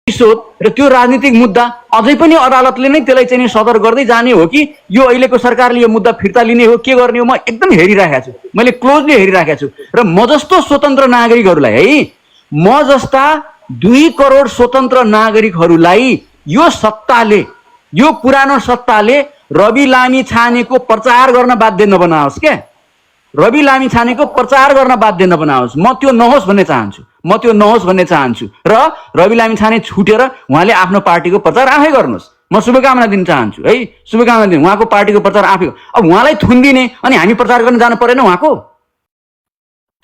प्रतिशोध र त्यो राजनीतिक मुद्दा अझै पनि अदालतले नै त्यसलाई चाहिँ सदर गर्दै जाने हो कि यो अहिलेको सरकारले यो मुद्दा फिर्ता लिने हो, के गर्ने हो, म एकदम हेरिराखेको छु, मैले क्लोजली हेरिराखेको छु। र म जस्तो स्वतन्त्र नागरिकहरूलाई है, म जस्ता 2 करोड स्वतन्त्र नागरिकहरूलाई यो सत्ताले, यो पुरानो सत्ताले रवि लामिछानेको प्रचार गर्न बाध्य नबनाओस् क्या, रवि लामिछानेको प्रचार गर्न बाध्य नबनाओस्। म त्यो नहोस् भन्ने चाहन्छु र रवि लामिछाने छुटेर उहाँले आफ्नो पार्टीको प्रचार आफै गर्नुहोस्। म शुभकामना दिन चाहन्छु है, शुभकामना दिन। उहाँको पार्टीको प्रचार आफै, अब उहाँलाई थुनिदिने अनि हामी प्रचार गर्न जानु परेन उहाँको?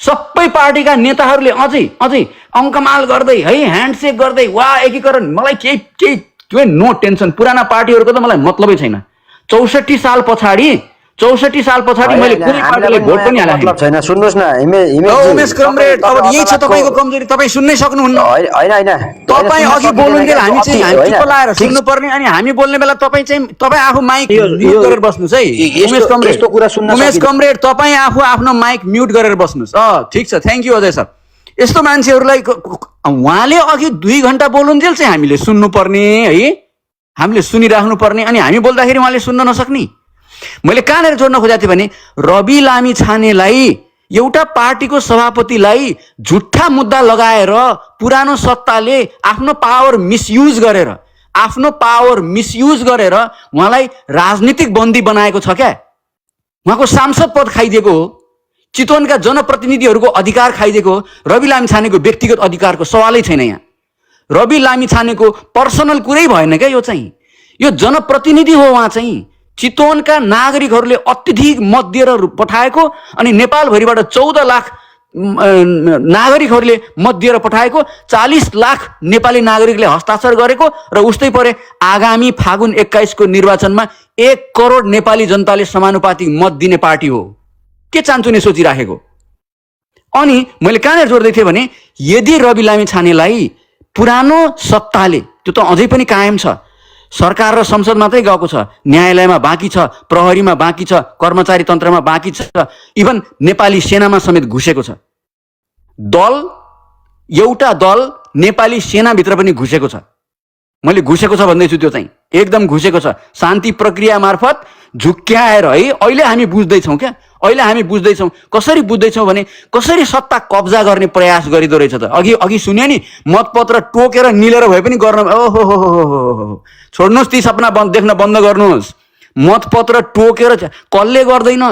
सबै पार्टीका नेताहरूले अझै अङ्कमाल गर्दै है, ह्यान्डसेक गर्दै, वा एकीकरण, मलाई केही नो टेन्सन। पुराना पार्टीहरूको त मलाई मतलबै छैन। 64 साल पछाडि मैले कुनै पार्टीलाई भोट पनि हालेको छैन। सुन्नुहोस् न उमेश कमरेड, अब यही छ तपाईँको कमजोरी, तपाईँ सुन्नै सक्नुहुन्न। होइन तपाईँ अघि बोल्नुहुन्थ्यो, हामी टिप्पो लाएर सुन्नुपर्ने, अनि हामी बोल्ने बेला तपाईँ आफू माइक म्युट गरेर बस्नुहोस् है। उमेश कमरेड, तपाईँ आफू आफ्नो माइक म्युट गरेर बस्नुहोस्। ठिक छ, थ्याङ्क यू अजय सर। यस्तो मान्छेहरूलाई उहाँले अघि 2 घन्टा बोल्नुहुन्थ्यो चाहिँ हामीले सुन्नुपर्ने है, हामीले सुनिराख्नु पर्ने, अनि हामी बोल्दाखेरि उहाँले सुन्न नसक्ने। मैले कहाँनिर जोड्न खोजेको थिएँ भने रवि लामिछानेलाई, एउटा पार्टीको सभापतिलाई झुट्टा मुद्दा लगाएर पुरानो सत्ताले आफ्नो पावर मिसयुज गरेर उहाँलाई राजनीतिक बन्दी बनाएको छ क्या। उहाँको सांसद पद खाइदिएको हो, चितवनका जनप्रतिनिधिहरूको अधिकार खाइदिएको हो। रवि लामिछानेको व्यक्तिगत अधिकारको सवालै छैन यहाँ। रवि लामिछानेको पर्सनल कुरै भएन क्या, यो जनप्रतिनिधि हो। उहाँ चाहिँ चितवनका नागरिकहरूले अत्यधिक मत दिएर पठाएको, अनि नेपालभरिबाट 14 लाख नागरिकहरूले मत दिएर पठाएको, 40 लाख नेपाली नागरिकले हस्ताक्षर गरेको, र उस्तै परे आगामी फागुन 21 को निर्वाचनमा 1 करोड नेपाली जनताले समानुपातिक मत दिने पार्टी हो। के चान्चुने सोचिराखेको? अनि मैले कहाँनिर जोड्दै थिएँ भने यदि रवि लामिछानेलाई पुरानो सत्ताले, त्यो त अझै पनि कायम छ, सरकार र संसद मात्रै गएको छ, न्यायालयमा बाँकी छ, प्रहरीमा बाँकी छ, कर्मचारी तन्त्रमा बाँकी छ, इभन नेपाली सेनामा समेत घुसेको छ। एउटा दल नेपाली सेनाभित्र पनि घुसेको छ। मैले घुसेको छ भन्दैछु, त्यो चाहिँ एकदम घुसेको छ। शान्ति प्रक्रिया मार्फत झुक्क्याएर है, अहिले हामी बुझ्दैछौँ क्या, कसरी बुझ्दैछौँ भने कसरी सत्ता कब्जा गर्ने प्रयास गरिदो रहेछ त। अघि सुन्यो नि, मतपत्र टोकेर निलेर भए पनि गर्न, ओहो छोड्नुहोस्, ती सपना देख्न बन्द गर्नुहोस्। मतपत्र टोकेर कसले गर्दैन?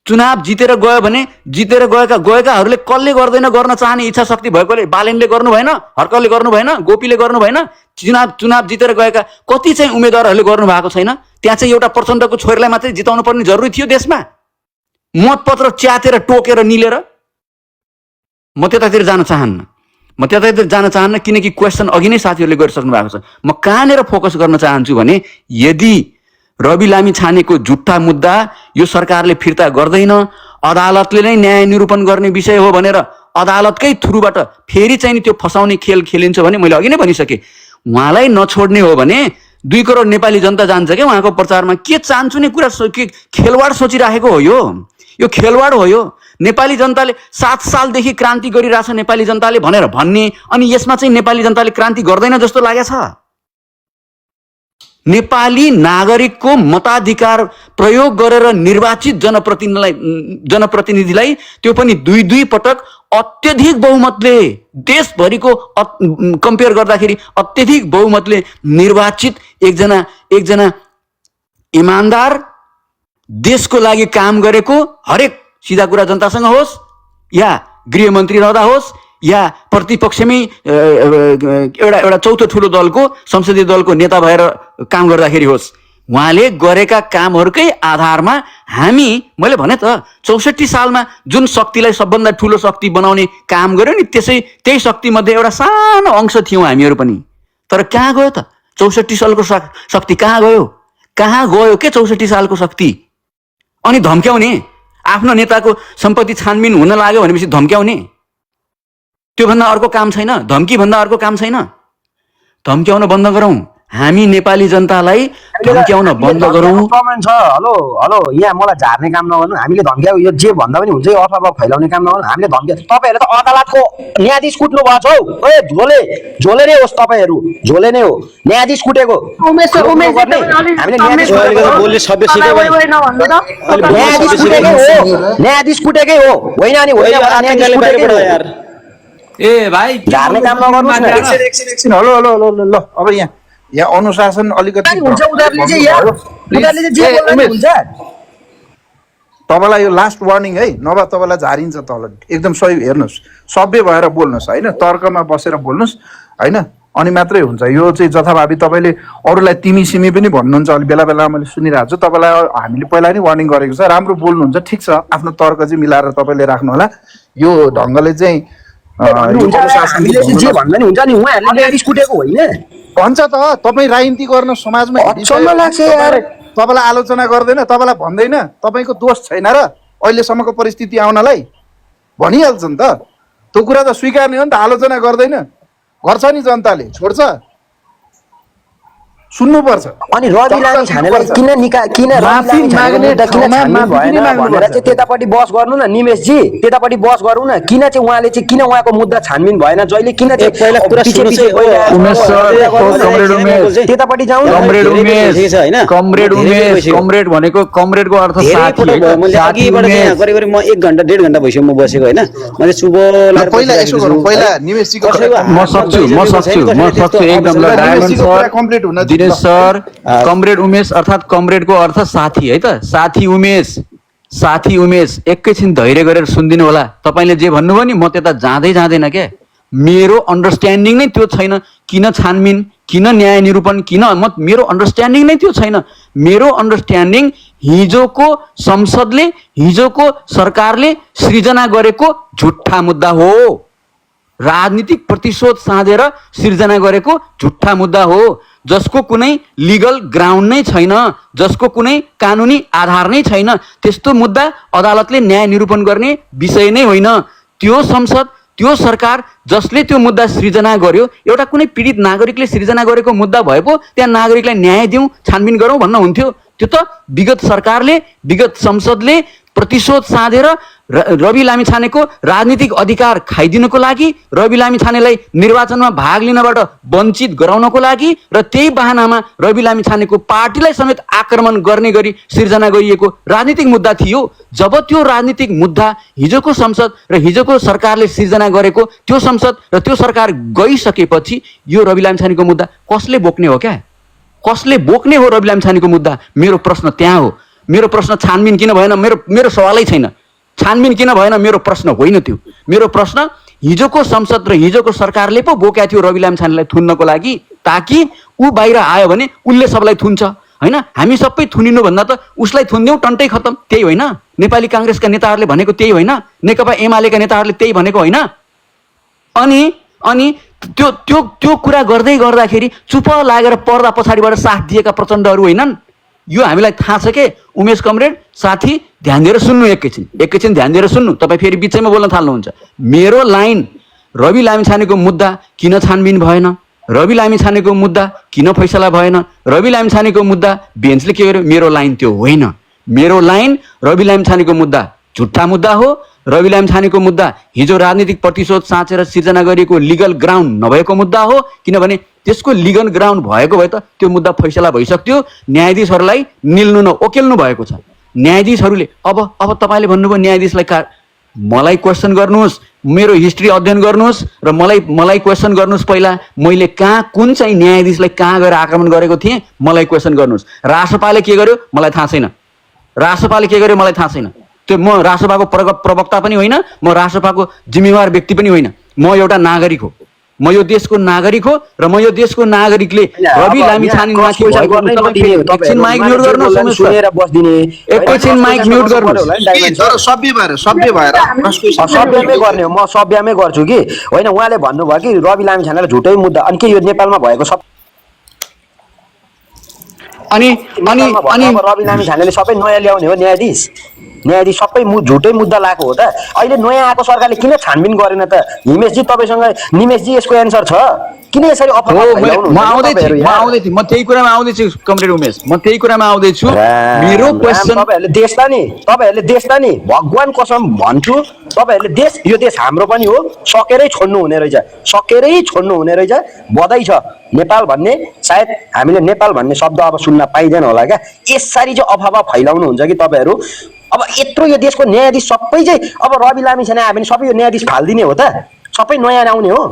चुनाव जितेर गयो भने गएकाहरूले कसले गर्दैन? गर्न चाहने इच्छा शक्ति भएकोले, बालेनले गर्नु भएन, हर्कले गर्नु भएन, गोपीले गर्नु भएन, चुनाव जितेर गएका कति चाहिँ उम्मेदवारहरूले गर्नु भएको छैन? त्यहाँ चाहिँ एउटा प्रचण्डको छोरीलाई मात्रै जिताउनु पर्ने जरुरी थियो देशमा? मतपत्र च्यातेर टोकेर निलेर? म त्यतातिर जान चाहन्न, किनकि क्वेसन अघि नै साथीहरूले गरिसक्नु भएको छ। म कहाँनिर फोकस गर्न चाहन्छु भने यदि रवि लामिछानेको झुट्टा मुद्दा यो सरकारले फिर्ता गर्दैन, अदालतले नै न्याय निरूपण गर्ने विषय हो भनेर अदालतकै थ्रुबाट फेरि चाहिँ त्यो फसाउने खेल खेलिन्छ भने मैले अघि नै भनिसकेँ, उहाँलाई नछोड्ने हो भने 2 करोड नेपाली जनता जान्छ क्या उहाँको प्रचारमा। के चान्चुने कुरा, खेलवाड सोचिराखेको हो यो खेलवाड हो यो। नेपाली जनताले 7 सालदेखि क्रान्ति गरिरहेछ नेपाली जनताले भनेर भन्ने, अनि यसमा चाहिँ नेपाली जनताले क्रान्ति गर्दैन जस्तो लागेछ। नेपाली नागरिकको मताधिकार प्रयोग गरेर निर्वाचित जनप्रतिनिधिलाई, त्यो पनि 2 पटक अत्यधिक बहुमतले, देशभरिको कम्पेयर गर्दाखेरि अत्यधिक बहुमतले निर्वाचित एकजना इमान्दार, देशको लागि काम गरेको, हरेक सिधा कुरा जनतासँग होस्, या गृहमन्त्री रहँदा होस्, या प्रतिपक्षमै एउटा चौथो ठुलो दलको, संसदीय दलको नेता भएर काम गर्दाखेरि होस्, उहाँले गरेका कामहरूकै आधारमा मैले भने त 64 सालमा जुन शक्तिलाई सबभन्दा ठुलो शक्ति बनाउने काम गर्यो नि, त्यही शक्ति मध्ये एउटा सानो अंश थियौँ हामीहरू पनि। तर कहाँ गयो त 64 सालको शक्ति? कहाँ गयो के 64 सालको शक्ति? अनि धम्क्याउने, आफ्नो नेताको सम्पत्ति छानबिन हुन लाग्यो भनेपछि धम्क्याउने, त्योभन्दा अर्को काम छैन? धम्की भन्दा अर्को काम छैन? धम्क्याउन बन्द गरौँ। हामी नेपाली जनतालाई धम्क्याउन बन्द गरौँ। कमेन्ट छ हेलो हेलो यहाँ मलाई झार्ने काम नगर्नु हामीले धम्क्याउ यो जे भन्दा पनि हुन्छ अफवाह फैलाउने काम नगर्नु हामीले धम्क्या तपाईहरुले त अदालतको न्यायाधीश कुट्नु भएको छ हौ ए झोले नै होस् तपाईहरु झोले नै हो न्यायाधीश कुटेको हामीले न्यायाधीश कुटेकै हो होइन नि होइन ए भाइ झार्ने काम नगर्नु एकछिन हेलो हेलो हेलो ल अब यहाँ अनुशासन अलिकति हुन्छ उनीहरुले चाहिँ यहाँ उनीहरुले चाहिँ जे बोल्नु हुन्छ तपाईलाई यो लास्ट वार्निङ है नभए तपाईलाई झारिन्छ तल एकदम सही हेर्नुस् सभ्य भएर बोल्नुस् हैन तर्कमा बसेर बोल्नुस् हैन अनि मात्रै हुन्छ यो चाहिँ जथाभावी तपाईले अरूलाई तिमी सिमी पनि भन्नुहुन्छ अलि बेला बेला मैले सुनिरहेको छु तपाईलाई हामीले पहिला नै वार्निङ गरेको छ राम्रो बोल्नुहुन्छ ठिक छ आफ्नो तर्क चाहिँ मिलाएर तपाईले राख्नु होला यो ढंगले चाहिँ जे भन्दा नि हुन्छ नि उहाँहरुले न्यायाधीश कुटेको होइन भन्छ त तपाई राजनीति गर्न समाजमा अचम्म लाग्छ यार तपाईलाई आलोचना गर्दैन तपाईलाई भन्दैन तपाईको दोष छैन र अहिलेसम्मको परिस्थिति आउनलाई भनिहाल्छ नि त त्यो कुरा त स्वीकार्ने हो नि त आलोचना गर्दैन गर्छ नि जनताले छोड्छ सुन्नुपर्छ अनि रवि लामी छानेलाई किन रवि लामी छान्नु भएन भनेर चाहिँ त्यतापट्टि बस गर्नु न निमेशजी त्यतापट्टि बस गरौँ न किन चाहिँ उहाँले चाहिँ किन उहाँको मुद्दा छानबिन भएन जहिले किन चाहिँ पहिला कुरा उमेश सर कमरेड उमेश त्यतापट्टि जाउँ कमरेड उमेश हैन कमरेड उमेश कमरेड भनेको कमरेडको अर्थ साथी हो मैले अघिबाट यहाँ गरे म 1 घण्टा 1.5 घण्टा भइसक्यो म बसेको हैन मैले सुबोलाई पहिला यसो गरौँ पहिला निमेशजीको म सक्छु एकदम ल डायमन्ड सर कम्प्लिट हुन दिनेश सर कमरेड उमेश अर्थात कमरेडको अर्थ साथी है त साथी उमेश एकैछिन धैर्य गरेर सुनिदिनु होला तपाईले जे भन्नुभयो नि म त्यता जाँदैन के मेरो अन्डरस्ट्यान्डिङ नै त्यो छैन किन छानबिन किन न्याय निरूपण किन मेरो अन्डरस्ट्यान्डिङ नै त्यो छैन मेरो अन्डरस्ट्यान्डिङ हिजोको संसदले हिजोको सरकारले सृजना गरेको झुट्टा मुद्दा हो राजनीतिक प्रतिशोध साधेर सृजना गरेको झुट्टा मुद्दा हो जसको कुनै लिगल ग्राउन्ड नै छैन जसको कुनै कानुनी आधार नै छैन त्यस्तो मुद्दा अदालतले न्याय निरूपण गर्ने विषय नै होइन त्यो संसद त्यो सरकार जसले त्यो मुद्दा सृजना गर्यो एउटा कुनै पीडित नागरिकले सृजना गरेको मुद्दा भए पो त्यहाँ नागरिकलाई न्याय दिउँ छानबिन गरौँ भन्न हुन्थ्यो त्यो त विगत सरकारले विगत संसदले प्रतिशोध साधेर रवि लामिछानेको राजनीतिक अधिकार खाइदिनको लागि रवि लामिछानेलाई निर्वाचनमा भाग लिनबाट वञ्चित गराउनको लागि र त्यही बहानामा रवि लामिछानेको पार्टीलाई समेत आक्रमण गर्ने गरी सिर्जना गरिएको राजनीतिक मुद्दा थियो जब त्यो राजनीतिक मुद्दा हिजोको संसद र हिजोको सरकारले सिर्जना गरेको त्यो संसद र त्यो सरकार गइसकेपछि यो रवि लामिछानेको मुद्दा कसले बोक्ने हो क्या कसले बोक्ने हो रवि लामिछानेको मुद्दा मेरो प्रश्न त्यहाँ हो मेरो प्रश्न छानबिन किन भएन मेरो सवालै छैन छानबिन किन भएन मेरो प्रश्न होइन त्यो मेरो प्रश्न हिजोको संसद र हिजोको सरकारले पो बोक्या थियो रवि लामिछानेलाई थुन्नको लागि ताकि ऊ बाहिर आयो भने उसले सबलाई थुन्छ हैन हामी सबै थुनिनु भन्दा त उसलाई थुन्दियौ टन्टै खतम त्यही होइन नेपाली कांग्रेसका नेताहरूले भनेको त्यही होइन नेकपा एमालेका नेताहरूले त्यही भनेको होइन अनि त्यो त्यो त्यो कुरा गर्दै गर्दाखेरि चुप लागेर पर्दा पछाडिबाट साथ दिएका प्रचण्डहरू होइनन् यो हामीलाई थाहा छ के उमेश कमरेड साथी ध्यान दिएर सुन्नु एकैछिन ध्यान दिएर सुन्नु तपाईँ फेरि बिचैमा बोल्न थाल्नुहुन्छ मेरो लाइन रवि लामिछानेको मुद्दा किन छानबिन भएन रवि लामिछानेको मुद्दा किन फैसला भएन रवि लामिछानेको मुद्दा बेन्चले के गर्यो मेरो लाइन त्यो होइन मेरो लाइन रवि लामिछानेको मुद्दा झुट्टा मुद्दा हो रवि लामिछानेको मुद्दा हिजो राजनीतिक प्रतिशोध साँचेर सिर्जना गरिएको लिगल ग्राउन्ड नभएको मुद्दा हो किनभने त्यसको लिगल ग्राउन्ड भएको भए त त्यो मुद्दा फैसला भइसक्थ्यो न्यायाधीशहरूलाई निल्नु न ओकेल्नु भएको छ न्यायाधीशहरूले अब तपाईले भन्नुभयो न्यायाधीशलाई मलाई क्वेसन गर्नुहोस् मेरो हिस्ट्री अध्ययन गर्नुहोस् र मलाई क्वेसन गर्नुहोस् पहिला मैले कुन चाहिँ न्यायाधीशलाई कहाँ गएर आक्रमण गरेको थिएँ मलाई क्वेसन गर्नुहोस् रासपाले के गर्यो मलाई थाहा छैन रासपाले के गर्यो मलाई थाहा छैन त्यो म रासपाको प्रवक्ता पनि होइन म रासपाको जिम्मेवार व्यक्ति पनि होइन म एउटा नागरिक हो म यो देशको नागरिक हो र म यो देशको नागरिकले रवि लामिछानेमाथि एकछिन माइक म्युट गर्नुहोस् सुनेर बस्दिने एकछिन माइक म्युट गर्नुहोस् सभ्यमै गर्ने हो म सभ्यमै गर्छु कि होइन उहाँले भन्नुभयो कि रवि लामिछानेलाई झुटै मुद्दा अनि के यो नेपालमा भएको सब अनि अनि अनि अब रवि लामी छानेले सबै नयाँ ल्याउने हो न्यायाधीश सबै झुटै मुद्दा लाएको हो त अहिले नयाँ आएको सरकारले किन छानबिन गरेन त हिमेशजी तपाईँसँग निमेशजी यसको एन्सर छ किन यसरी अफवाह फैलाउनु म आउँदै थिएँ म त्यही कुरामा आउँदैछु कमरेड उमेश म त्यही कुरामा आउँदैछु मेरो क्वेसन तपाईँहरूले देशलाई नि भगवान कसम भन्छु तपाईँहरूले यो देश हाम्रो पनि हो सकेरै छोड्नु हुने रहेछ बधाई छ नेपाल भन्ने सायद हामीले नेपाल भन्ने शब्द अब सुन्न पाइँदैन होला क्या यसरी चाहिँ अफवाह फैलाउनु हुन्छ कि तपाईँहरू अब यत्रो यो देशको न्यायाधीश सबै चाहिँ अब रवि लामी छैन आयो भने सबै यो न्यायाधीश फालिदिने हो त सबै नयाँ आउने हो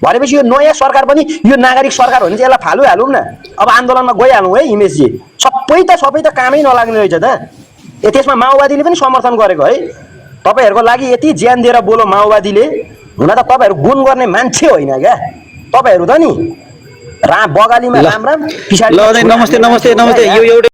भनेपछि यो नयाँ सरकार पनि यो नागरिक सरकार हो भने चाहिँ यसलाई फालिहालौँ न अब आन्दोलनमा गइहालौँ है हिमेशजी सबै त कामै नलाग्ने रहेछ त त्यसमा माओवादीले पनि समर्थन गरेको है तपाईँहरूको लागि यति ज्यान दिएर बोलो माओवादीले हुन त तपाईँहरू गुण गर्ने मान्छे होइन क्या तपाईँहरू त नि बगालीमा राम पछाडि नमस्ते यो एउटा